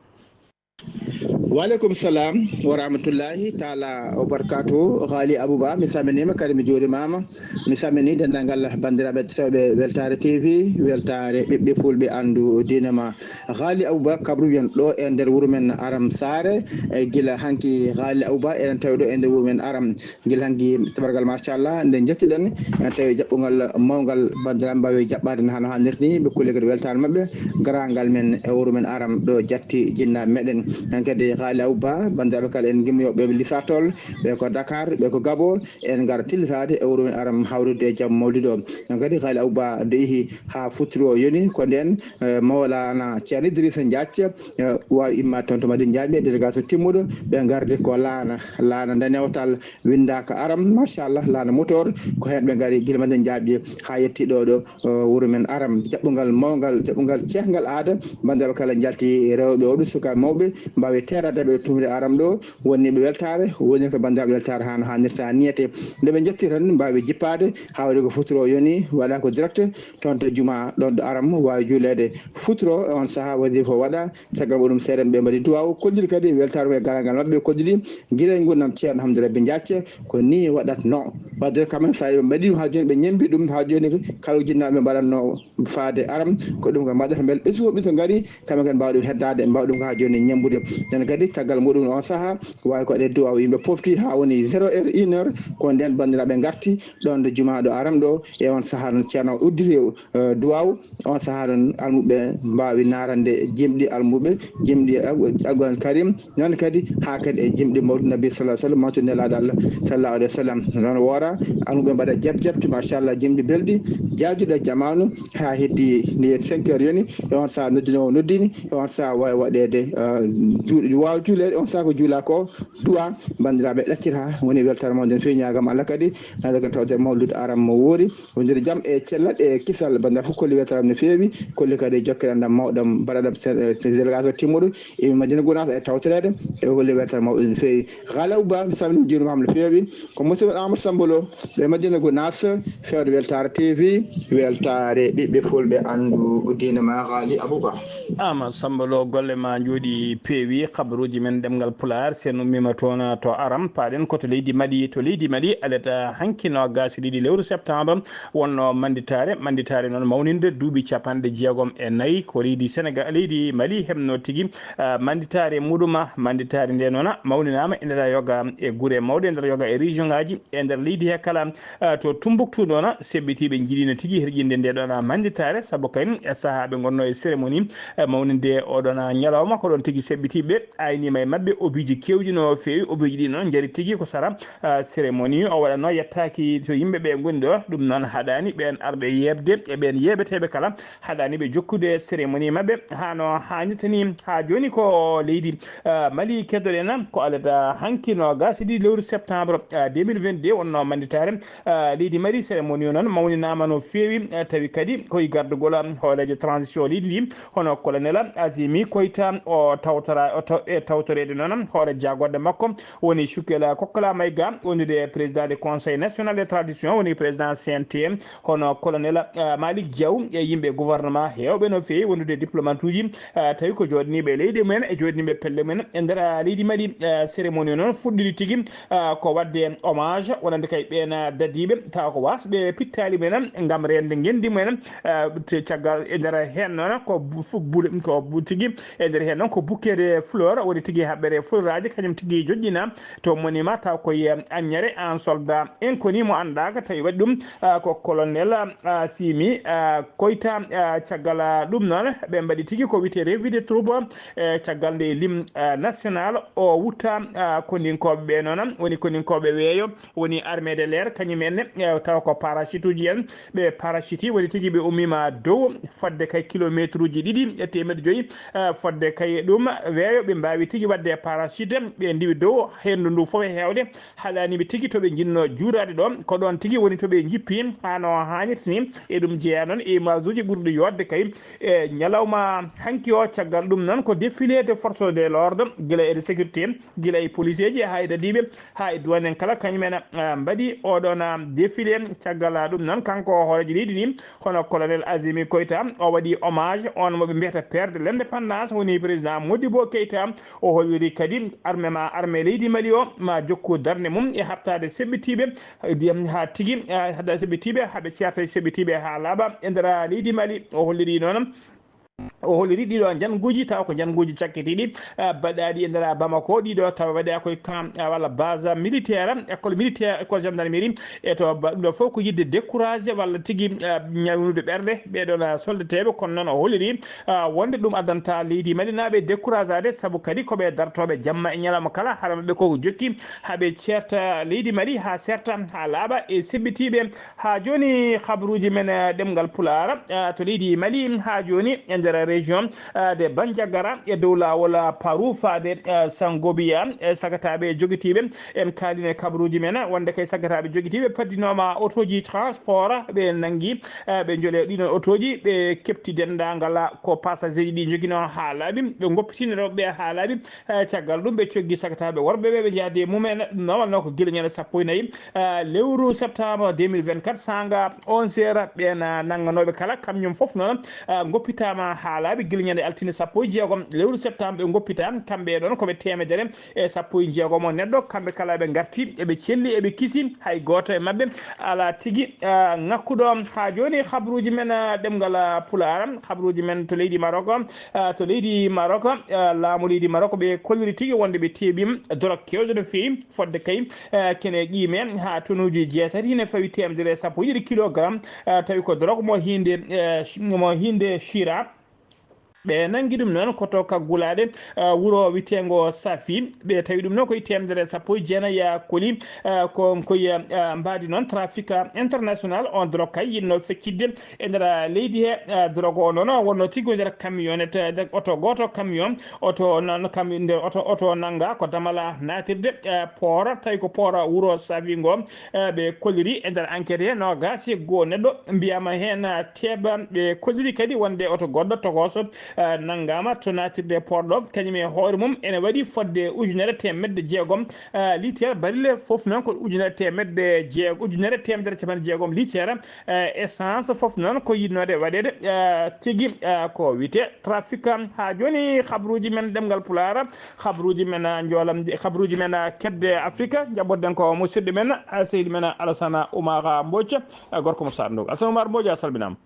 Waleykum salam wa rahmatullahi taala wa barakatuhu. Haali Abouba, mi salminiima kadi mi juurimaama. Mi salmini denndaangal banndiraaɓe ƴettooɓe Weltaare T V, Weltaare ɓiɓɓe Fulɓe anndu diine ma. Haali Abouba kabru wiyan ɗo e nder wuro men Aram Saare, e gila hanki Haali Abouba eɗen tawi ɗo e nder wuro men Aram. Gila hanki tabargal machallah nde jettuɗen tawi jaɓɓungal mawngal banndiraaɓe mbaawi jaɓɓaade no hano hannirta ni ɓe kulli kadi weltaare maɓɓe garaangal men e wuro men aram ɗo jatti jinnaaɓe meɗen. Kadi haali awba banndiraaɓe kala en ngimmi yoɓɓe lisatol ɓe ko dakar ɓe ko gabo en ngara tillitaade e wuro men aram hawrude e jam mawlid o. Kadi haali awba nde ihi haa futtiro yoni ko nden mawlana ceerno idrissa diac waawi immaade toon to madin jaaɓi e délégation timmuɗo ɓe ngardi ko laana laana nde newtal winndaaka aram machallah laana motor ko heen ɓe ngari gila madin jaaɓi haa yetti ɗo ɗo wuro men aram jaɓɓungal mawngal jaɓɓungal cehngal aada banndiraaɓe kala njalti rewɓe oɗo suka mawɓe mbaawi teeraade ɓe tumde aram ɗo woni ɓe weltaare woni ko banndiraaɓe weltaare hano hannirta niyete nde ɓe njetti tan mbaawi jippaade haa waɗi ko futuro yoni waɗa ko direct toon to juma ɗon ɗo aram waawi juuleede futuro e on saha wasifa o waɗa caggal muɗum seeɗen ɓe mbaɗi duwaw kolliri kadi weltaare e galangal maɓɓe kolliri gila e gurdam ceerno hamdou rabbi jacce ko ni waɗatno wadde kamen sa ɓe mbaɗi ɗum ha joni ɓe ñembi ɗum ha joni kala jinnaɓe mbaɗatno faade aram ko ɗum ko mbaɗata bel ɓe suwo ɓiso ngari kamɓe kadi mbawa ɗum heddade mbawa ɗum ko ha joni ñembude nen kadi caggal muɗum on saaha wawi ko ɗe duwaw yimɓe pofti ha woni zéro heure une heure ko nden bandiraɓe garti ɗon ɗo jumaɗo aram ɗo e on saaha noon ceerno udditi duwaw on saaha noon almuɓe mbawi narande jimɗi almuɓe jimɗi alquran karim noon kadi ha kadi e jimɗi mawdu nabi sallah sallam mawtu nelaɗo allah sallah alayhi wa sallam noon woora almuɓe mbaɗa jab jabti machallah jimɗi belɗi jajuɗo jamanu ha heddi ni cinq heures yoni e on saaha noddinowo noddini e on saaha wawi waɗede wawa juulede on saaha ko juula ko duwa bandiraɓe ɗaccita woni weltare mawde no fewi ñagam allah kadi nade kadi tawde mawlude aram mo woori wondude jaam e cellal e kisal bannda fof kolli weltaram no feewi kolli kadi jokkirandam mawɗam mbaɗaɗam délégation timmuɗo emi madina gunas e tawtoreede e kolli weltaram mawɗo no feewi haala uba mi salmini juurima no feewi ko musidɗo amadou sambolo ɓe madina gunas fewde weltare tv weltare ɓiɓɓe fulɓe anndu diine ma haali abouba ama sambolo golle ma jooɗi peewi kabru Ruuji men ɗemngal Pulaar, si en ummiima toon to Aram, paaɗen ko to leydi Mali. To leydi Mali, alata hanki noogaas e ɗiɗi lewru septembre, wonno mannditaare. Mannditaare noon mawninde duuɓi capanɗe jeegom e nayi ko leydi Senegal, leydi Mali heɓno tigi, ah, mannditaare muɗum. Mannditaare nde noon mawninaama e nder yoga e gure mawɗe, e nder yoga e région ngaji, e nder leydi he kala. Ah, to Tumbuktu noon, seɓɓitiiɓe njiɗino tigi herƴinde nde ɗoon mannditaare, sabu kay e sahaa ɓe ngonno e cérémonie, eh, mawninde oɗon ñalawma, ko ɗoon tigi seɓɓitiiɓe aynima e maɓɓe obiiji keewɗi no feewi. Obiiji ɗi noon njari tigi ko sara, ah, cérémonie o waɗanno yettaaki to yimɓe ɓe ngoni ɗo. Ɗum noon haɗaani ɓeen arɓe yeeɓde e ɓeen yeeɓeteeɓe kala, haɗaani ɓe jokkude cérémonie maɓɓe haa no haanirta ni. Haa jooni ko leydi, ah, Mali keddoɗen, ko alada hanki noogaas e ɗiɗi lewru septembre, ah, deux mille vingt-deux wonno mannditaare, ah, leydi Mali. Cérémonie o noon mawninaama no feewi, ah, tawi kadi koye gardugol, ah, hooreejo transition leydi ndi, hono colonel Azimi Koita, o tawtora, o taw-, e tawtoreede noon hoore jaagoɗɗo makko woni Shukela Kokola Maiga, wondude président du Conseil national de transition, woni président C N T, hono colonel, ah, Malick Diaw e yimɓe gouvernement heewɓe no feewi, wondude diplomate uji, ah, tawi ko jooɗaniiɓe leydi mumen e jooɗaniiɓe pelle mumen e nder, ah, leydi Mali. Ah, cérémonie o noon fuɗɗiri tigi, ah, ko waɗde hommage wonande kay ɓeen, ah, dadiiɓe, tawa ko waasɓe pittaali mumen ngam reende ngenndi mumen. Ah, te caggal e nder heen noon ko bu-, fu-, bule, ko bu-, tigi e nder heen noon ko bouquet de fleur, woni tigi haɓɓere fleur aji, kañum tigi joƴƴina to monument, taw ko e Aññere, en soldat inconnu mo anndaaka, tawi waɗi ɗum, ah, ko colonel, ah, Simi, ah, Koita. Ah, caggal, ah, ɗum noon, ɓe mbaɗi tigi ko wiyetee revue de troupe, eh, caggal nde lim, ah, national o wutta, ah, koninkooɓe ɓe noon, woni koninkooɓe weeyo, woni armée de l'air, kañum en, eh, taw ko parachute uji en, ɓe parachute woni tigi ɓe ummiima dow fodde kay kilometre uji ɗiɗi e teemeɗɗe joyi, eh, fodde kay ɗum weeyo ɓe mbaawi tigi waɗde parachute, ɓe ndiwi dow henndu ndu fof e heewde, haɗaani ɓe tigi to ɓe njinnoo juuraade ɗo, ko ɗoon tigi woni to ɓe njippi haa no haanirta ni. E ɗum jeyaa noon e image uji ɓurɗi yooɗde kay e ñalawma hanki o. Caggal ɗum noon ko défilé de force de l'ordre, gila e de sécurité, gila e police ji haa e dadiiɓe, haa e douane en kala, kañum en, ah, mbaɗi oɗon, ah, défilé. Caggal, ah, ɗum noon, kanko hooreejo leydi ndi, hono colonel Azimi Koita, o waɗi hommage on mo ɓe mbiyata père de l'indépendance, woni président Modibo Keita. O holliri kadi armée ma, armée leydi Mali o, ma jokku darnde mum e haɓtaade seɓɓitiiɓe, haa tigi, ah, haɓtaade seɓɓitiiɓe, haa ɓe ceerta e seɓɓitiiɓe haa laaɓa e nder leydi Mali. O holliri noon, o holliri ɗiɗo njannguuji, tawa ko njannguuji cakkitiiɗi, ah, baɗaaɗi e nder Bamako, ɗiɗo tawa waɗaa koye camp, ah, walla base militaire, école militaire, école gendarmerie, e to ba-, ɗum ɗo fof ko yiɗde découragé walla tigi, ah, ñawnude ɓerɗe ɓee ɗoon, ah, soldateeɓe. Kono noon o holliri, ah, wonde ɗum addanta leydi Malinaaɓe décourageade, sabu kadi ko ɓe dartooɓe jamma e ñalawma kala, hara maɓɓe ko jokki haa ɓe ceerta leydi Mali, haa seerta, haa laaɓa e seɓɓitiiɓe. Haa jooni, habaruuji men, eh, ɗemngal Pulaar, eh, to leydi Mali, haa jooni e nder région, eh, de Bandiagara, e dow laawol, eh, Paru faade, eh, Sangobiya, e sagataaɓe jogitiiɓe. En kaalii e habaruuji men wonde kay sagataaɓe jogitiiɓe paddinooma otooji transport, ɓe nanngi, eh, ɓe njole ɗiin otooji, ɓe keɓti denndaangal ko pasajeeji ɗi njoginoo haa laaɓi, ɓe ngoppitini rewɓe ɓe haa laaɓi, eh, caggal ɗum ɓe coggi sagataaɓe worɓe ɓe, ɓe njahdi e mumen. Ɗum noon wonnoo ko gila ñande sappo e nayi, eh, lewru septembre deux mille vingt-quatre, saanga onze heures, ɓeen, ah, nannganooɓe kala camion fof noon, ah, ngoppitaama haa laaɓi gila ñande altine sappo e jeegom lewru septembre. Ɓe ngoppita kamɓe ɗoon ko ɓe teemedere e sappo e jeegom o neɗɗo. Kamɓe kala ɓe ngarti, eɓe celli, eɓe kisi, hay gooto e maɓɓe alaa tigi, ah, ŋakkuɗo. Haa jooni habaruuji men, ah, ɗemngal, ah, Pulaar, habaruuji men to leydi Maroc, ah, to leydi Maroc, ah, laamu leydi Maroc ɓe kolliri tigi wonde ɓe teeɓi dorog keewɗo no feewi, fodde kay, eh, kene qiime haa tonuuji jeetati, ine fawi teemedere e sappo e ɗiɗi kilogram, eh, tawi ko dorog mo hiinde, eh, sh-, mo hiinde Shira. Ɓe nanngi ɗum noon ko to kaggulaaɗe, eh, wuro wiyeteengo Safi. Ɓe tawi ɗum noon ko e teemedere e sappo e jeenayi koli, eh, ko, ko e, eh, mbaadi noon trafic international. On dorog kay yiɗno feccitde e nder leydi he, eh, dorog o noon wonno tigi ko nder camionnette, nder oto gooto camion, oto noon camion, nder oto, oto nannga ko damala naatirde, eh, port, tawi ko port wuro Safi ngo, eh, ɓe kolliri e nder enquête he noogaas e goo neɗɗo mbiyaama heen, eh, teeɓa. Ɓe kolliri kadi wonde oto goɗɗo tokooso, nanngaama to naatirde e port ɗo, kañum e hoore mum ene waɗi fodde ujunere teemedde jeegom litere, barille fof noon ko ujunere teemedde jeegom, ujunere teemedere capanɗe jeegom litere. Essence fof noon ko yiɗnoode waɗeede tigi ko wiyetee trafic. Haa jooni, habruuji men ɗemngal Pulaar, habruuji men njoolam, habruuji men kedde Afrika, njaɓɓoɗen ko musidɗo men, sehil men Alassane Oumar Mbodj, gorko mo Saar Ndongo. Alassane Oumar Mbodj, a salminaama.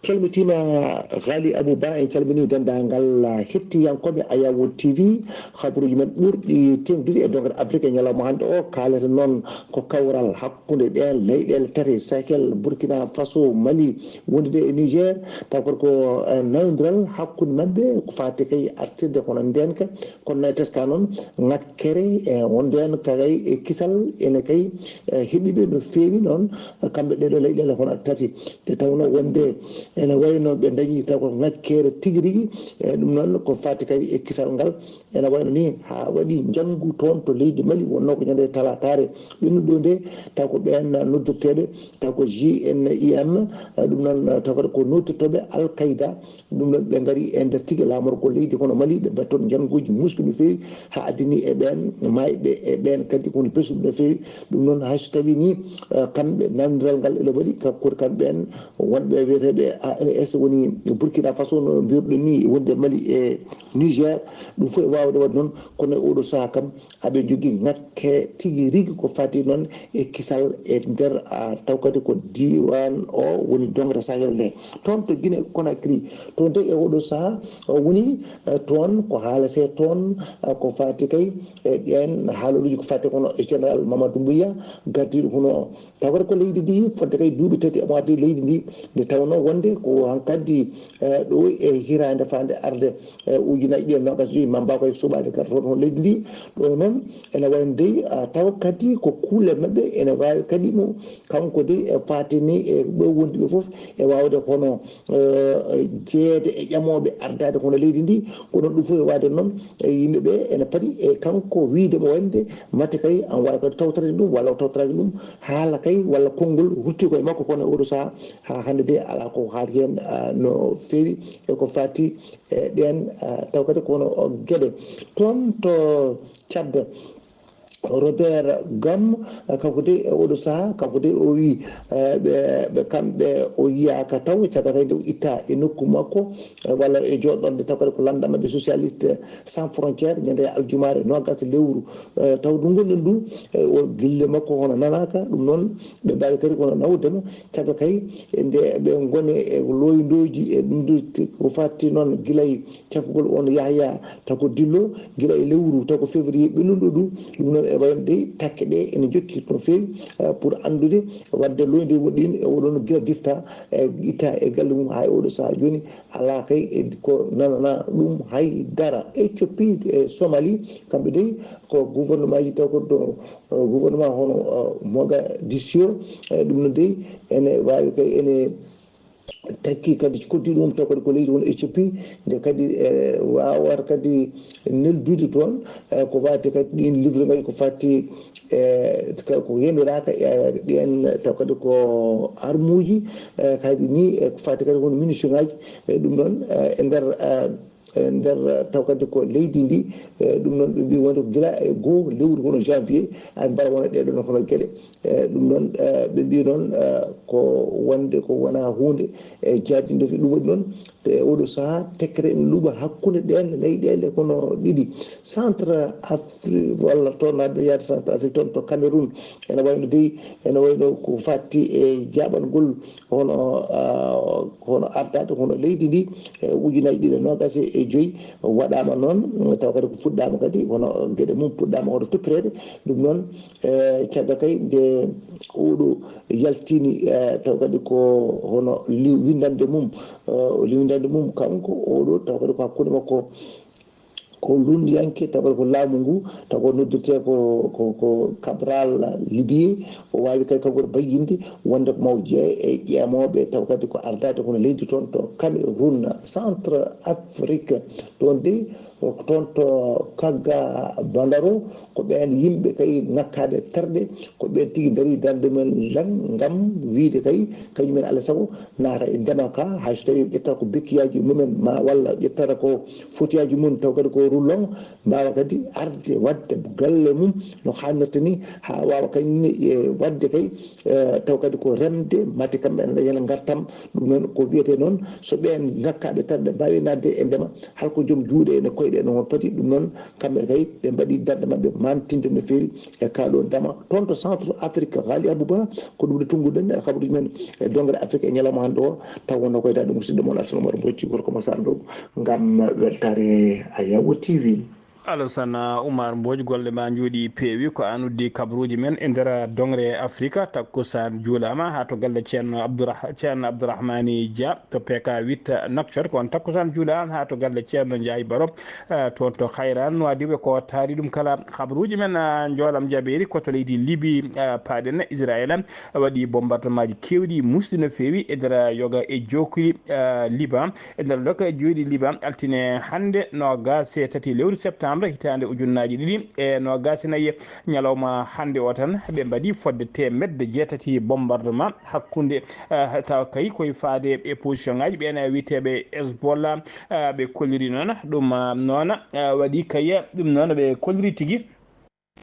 Calmitiima Ghali Abou Ba, en calminii denndaangal hettiyankooɓe Ayawo T V. Habruuji men ɓurɗi teeŋtude e doŋre Afrika e ñalawma hannde o, kaaleten noon ko kawral hakkunde ɗeen leyɗeele tati, Sahel, Burkina Faso, Mali, wondude e Niger, taw ko ko nawondiral hakkunde maɓɓe ko faati kay artirde kono ndeenka, kono nayi teska noon ŋakkere e wonde en kay e kisal ene kay heɓiɓe no feewi noon kamɓe ɗeɗo leyɗeele kono tati, nde tawnoo wonde ene wayno ɓe ndañi taw ko ŋakkere tigi rigi. E ɗum noon ko faati kay e kisal ngal, ene wayno ni haa waɗi njanngu toon to leydi Mali, wonnoo ko ñande talataare ɓennuɗo nde, taw ko ɓeen noddirteeɓe taw ko G N I M, ɗum noon taw kadi ko noddirtooɓe Al Qaida. Ɗum noon ɓe ngari e nder tigi laamorgol leydi kono Mali, ɓe mbaɗi toon njannguuji muusɗi no feewi haa addani e ɓeen maayɓe e ɓeen kadi ko woni pesuɓe no feewi. Ɗum noon hay so tawii ni kamɓe nanondiral ngal ene waɗi, kanko kamɓe ɓeen wonɓe wiyeteeɓe A E S woni Burkina Faso no mbiruɗen ni wonde Mali e Niger, ɗum fof e waawde waɗde noon, kono e oɗo sahaa kam aɓe njogii ŋakke tigi rigi ko faati noon e kisal e nder taw kadi ko diiwaan o woni doŋre Sahel nde. Toon to Guinée Conakry, toon de e oɗo sahaa woni toon ko haaletee toon ko faati kay e ɗeen haaloluuji ko faati kono e général Mamadou Mbuya gardiiɗo kono taw kadi ko leydi ndi fodde kay duuɓi tati omo addi leydi ndi nde tawnoo wonde ko hankadi ɗo e hiraande faande arde ujunaaji ɗiɗi e noogas joyi mamba koye suɓaade gartoɗo hono leydi ndi. Ɗo noon ene wayi dey taw kadi ko kuule maɓɓe ene waawi kadi mo kanko dey e faatini e ɓe wonduɓe fof e waawde hono jeeyde e ƴamooɓe ardaade hono leydi ndi. Ko noon ɗum fof e waawde noon yimɓe ɓe ene padi e kanko wiyde mo wonde mate kay an waawi kadi tawtorede ɗum walla o tawtoraki ɗum haala kay walla konngol rutti koye makko kono e oɗo sahaa haa hannde de alaa ko haali heen no feewi e ko faati e ɗeen taw kadi ko wano geɗe toon to Tchad. Robert Gam kanko de e oɗo sahaa kanko de o wi ɓe ɓe kamɓe o yiyaka taw caggal kadi nde o itta e nokku makko walla e joɗɗonde taw kadi ko lannda maɓɓe socialiste sans frontière ñande aljumaare nogas lewru taw ɗum gonɗen ɗum o gille makko hono nanaka ɗum noon ɓe mbawi kadi kono nawdema caggal kay nde ɓe gone e loydoji e ɗum ko fatti noon guilay cakkugol on yahya tako dillo gila e lewru tako février ɓennuɗo ɗum ɗum noon e wayno dey takke ɗe ene jokki no feewi pour anndude wadde loyde woɗɗin e oɗon gila difta e itta e galle mum ha e oɗo saha joni ala kay e ko nanana ɗum hay dara. Éthiopie e Somalie kamɓe dey ko gouvernement ji taw ko ɗo gouvernement hono Mogadiscio ɗum no dey ene wawi kay ene takki kadi koddiɗo mum taw kadi ko leydi won Éthiopie nde kadi e wawata kadi neldude toon ko fati kadi ɗin livre ngaji ko fati e ko yemiraka e ɗen taw kadi ko armuji kadi ni e ko fati kadi won munition ngaji e ɗum ɗon e nder e nder taw kadi ko leydi ndi e ɗum noon ɓe mbi wonde ko gila e goo lewru kono janvier ay mbara wona ɗeɗon kono geɗe e ɗum noon ɓe mbi noon ko wonde ko wona hunde e jaajinde fi ɗum waɗi noon e oɗo saha tekkere ene luuɓa hakkunde ɗen leyɗele kono ɗiɗi centre afrique walla toon naɓe yaade centre afrique toon to cameroun ene wayno dey ene wayno ko fatti e jaɓangol hono hono artade hono leydi ndi e ujunaji ɗiɗi e nogas e joyyi waɗama noon taw kadi ko fuɗɗama kadi hono gueɗe mum puɗɗama hoto toppirede ɗum noon e caggal kay nde oɗo yaltini e taw kadi ko hono liw windande mum o liwindande mum kanko oɗo taw kadi ko hakkude makko ko lundiyanke taw kadi ko laamu ngu taw ko noddirte ko ko ko cabral libye o wawi kadi kanko bayyinde wonde ko maw jeeya e ƴeemoɓe taw kadi ko ardade kono leydi toon to cameroun centre afrique ɗon de Ko toon to Kagga Bandaro, ko ɓeen yimɓe kay ŋakkaaɓe terɗe, ko ɓeen tigi ndarii darnde men lan ngam wiyde kay kañumen alaa sago naata e ndema ka, hay so tawii ƴettata ko bekkiyaaji mumen ma walla ƴettata ko fotiyaaji mum taw kadi ko rullon, mbaawa kadi arde waɗde galle mum no haanirta ni, haa waawa kañum ne e waɗde kay, eh, taw kadi ko remde mate kamɓe ene ndañana ngartam. Ɗum noon ko wiyetee noon, so ɓeen ŋakkaaɓe terɗe mbaawi naatde e ndema, hol ko joom juuɗe ene koyɗe ene on padi. Ɗum noon kamɓe kay ɓe mbaɗi darnde maɓɓe mantinde no feewi e kaa ɗo ndema toon to centre Afrique. Haali Abouba, ko ɗum ɗo tunnguɗen e kabaruuji men e dongre Afrique e ñalawma hannde o. Taw wonno koye daande musidɗo mon Alsana Oumar Mbocci, gorko mo Sanndogo, ngam weltaare Ayawo T V. Alassane Oumar Mbodj, golle ma njooɗi peewi. Ko an uddi kabaruuji men e nder dongre Afrika. Takkusaan juulaama haa to galle Ceerno Abdourah-, Ceerno Abdourahmani Dia to P K huit Nouakchott. Ko on takkusaan juulaama haa to galle Ceerno Ndiaye Baro, eh, toon to Kayra Nouadhibou. Ko taari ɗum kala kabaruuji men, eh, njoolam jabeeri ko to leydi Libi, eh, paaɗen Israël waɗi bombardemaaji keewɗi musɗi no feewi e nder yoga e jookli, eh, Liban. E nder dokke e joyɗi Liban, altine hannde, noogaas e tati lewru septembre, hitaande ujunnaaji ɗiɗi e noogaas e nayi, ñalawma hannde o tan, ɓe mbaɗi fodde teemedde jeetati bombardement hakkunde, eh, tawa kay koye faade e position ŋaaji ɓeen wiyeteeɓe Hezbollah, eh, ɓe kolliri noon. Ɗum, eh, noon, eh, waɗi kay, ɗum noon ɓe kolliri tigi.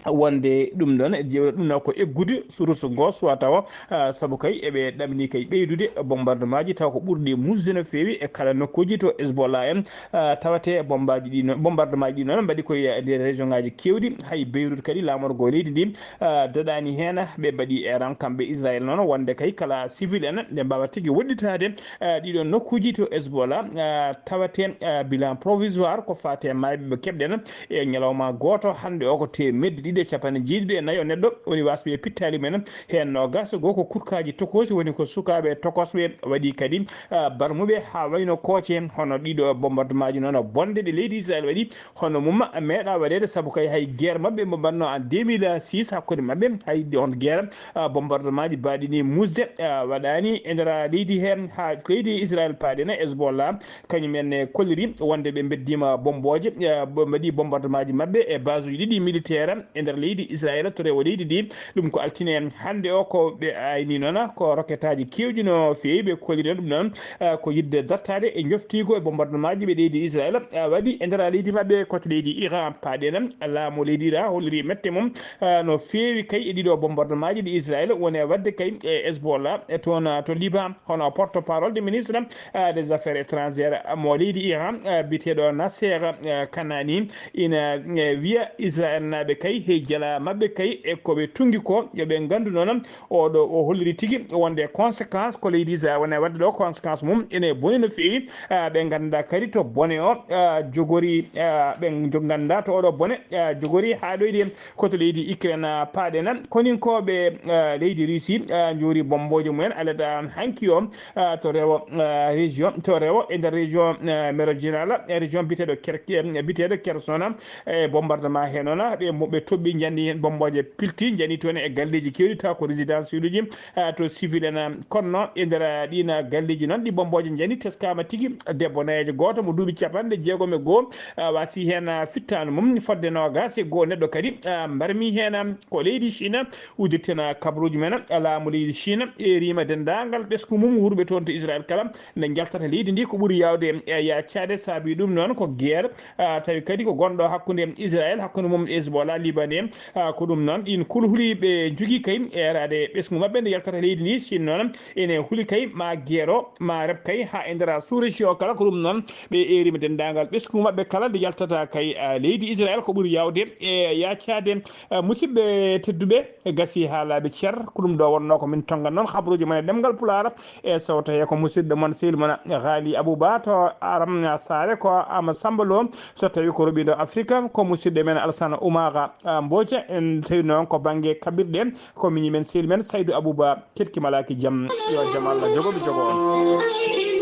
Wonde ɗum ɗon, je-, ɗum ɗo ko eggude source ngo, soit tawa, ah, sabu kay eɓe ɗamini kay ɓeydude bombardement ji, tawa ko ɓurɗi musde no feewi e kala nokkuuji to Hezbollah en, ah, tawate bombaji ɗi no-, bombardement ji ɗi noon mbaɗi koye nder région ngaji kewɗi, hay Beyrouth kadi laamorgo leydi ndi, ah, daɗani heen, ɓe mbaɗi eran kamɓe Israël noon, wonde kay kala civil en nde mbawa tigi woɗɗitade, ah, ɗiɗon nokkuuji to Hezbollah, ah, tawate, ah, bilan provisoire ko fate mayɓe ɓe keɓɗen, e ñalawma gooto hannde o ko teemedde ɗiɗi e capanɗe jeeɗiɗi e nayo neɗɗo woni wasɓe e pittaali men, heen noogaas e goo ko kurkaaji tokoosi, woni ko sukaaɓe tokosɓe waɗi kadi, ah, barmuɓe haa wayno kooce, hono ɗiɗo bombardement ji noon bonde ɗe leydi Israël waɗi, hono mum meeɗa waɗeede, sabu kay hay guerre maɓɓe mo mbaɗno en deux mille six hakkunde maɓɓe, hay on guerre, ah, bombardement ji mbaɗi ni musde, ah, waɗaani e nder leydi heen, haa leydi Israël paaɗen e Hezbollah, kañum en e kolliri wonde ɓe mbeddima bombooje, eh, ɓe mbaɗi bombardement ji maɓɓe e base uji ɗiɗi militaire e nder leydi Israël to rewo leydi ndi. Ɗum ko altine hannde o ko ɓe ayni noon ko roquette aji kewɗi no feewi ɓe kolliri ɗum noon, eh, ko yidde dartaade e joftiigo e bombardement ji ɓe leydi Israël, eh, waɗi e nder leydi maɓɓe ko to leydi Iran paaɗen. Laamu leydi Iran holliri mette mum, eh, no feewi kay e ɗiɗo bombardement ji ɗi Israël woni e waɗde kay e Hezbollah e toon, eh, to Liban. Hono porte-parole du ministre, eh, des affaires étrangères mo leydi Iran, eh, biyeteeɗo Nasser, eh, Kanani, ina, eh, wiya Israël naaɓe kay, hey jala maɓɓe kay, e ko ɓe tunngi ko, yo ɓe nganndu noon, oɗo o holliri tigi wonde conséquence ko leydi Israël woni waɗde ɗo, conséquence mum ene boni no feewi, eh, ɓe ngannda kadi to bone o, eh, jogori, eh, ɓe jo-, ngannda to oɗo bone, eh, jogori haa ɗoyde. Ko to leydi Ukraine, ah, paaɗen. Koninkooɓe, ah, leydi Russie, ah, njoori bombooje mumen alada hanki o, ah, to rewo, ah, région, to rewo e nder région, ah, méridionale, e région biyeteeɗo Ker-, eh, biyeteeɗo Kherson, e bombardement he noon, ɓe mo-, ɓe toɓɓi, njani heen bombooje pilti, njani toon e galleeji keewɗi, tawa ko résidence uji, ah, to civil en, ah, kono e nder, ah, ɗiin, ah, galleeji noon, ɗi bombooje njani, teskaama tigi debbo nayeejo, gooto mo duuɓi capanɗe jeegom e goo, ah, wasi heen, ah, fittaandu mum fodde noogaas e goo neɗɗo kadi, ah, mbarmi heen, ah, ko leydi Chine. Uddirten, ah, kabaruuji men, ah, laamu leydi Chine eeriima denndaangal ɓesngu mum wuurɓe toon to Israël kala nde njaltata leydi ndi ko ɓuri yaawde, eh, yaacaade. Saabii ɗum noon ko guerre, ah, tawi kadi ko gonɗo hakkunde Israël, hakkunde mum e Hezbollah Libanais, ah, ko ɗum noon ɗiin kulhuli ɓe njogii kay eeraade ɓesngu maɓɓe nde yaltata leydi ndi. Chine noon ene huli kay ma guerre o, ma reb kay haa e nder sous-région o kala. Ko ɗum noon ɓe eeriima denndaangal ɓesngu maɓɓe kala nde yaltata kay, ah, leydi Israël ko ɓuri yaawde e yaacaade. Ah, musidɓe tedduɓe, e gasi haalaaɓe cer, ko ɗum ɗo wonnoo ko min tonngan noon kabaruuji mon e ɗemngal Pulaar. E so tawii ko musidɗo mon, sehil mon, Ghali Abouba to Aram Saare, ko Ama Samba Lo. So tawii ko roɓiiɗo Afrika, ko musidɗo men Alsana Oumara, ah, Mbotia. En tawi noon ko bannge kaɓirɗe, ko miñi men, sehil men Saydou Abouba. Keɗki malaaki jam, yo jam Allah jogo ɓe jogo on.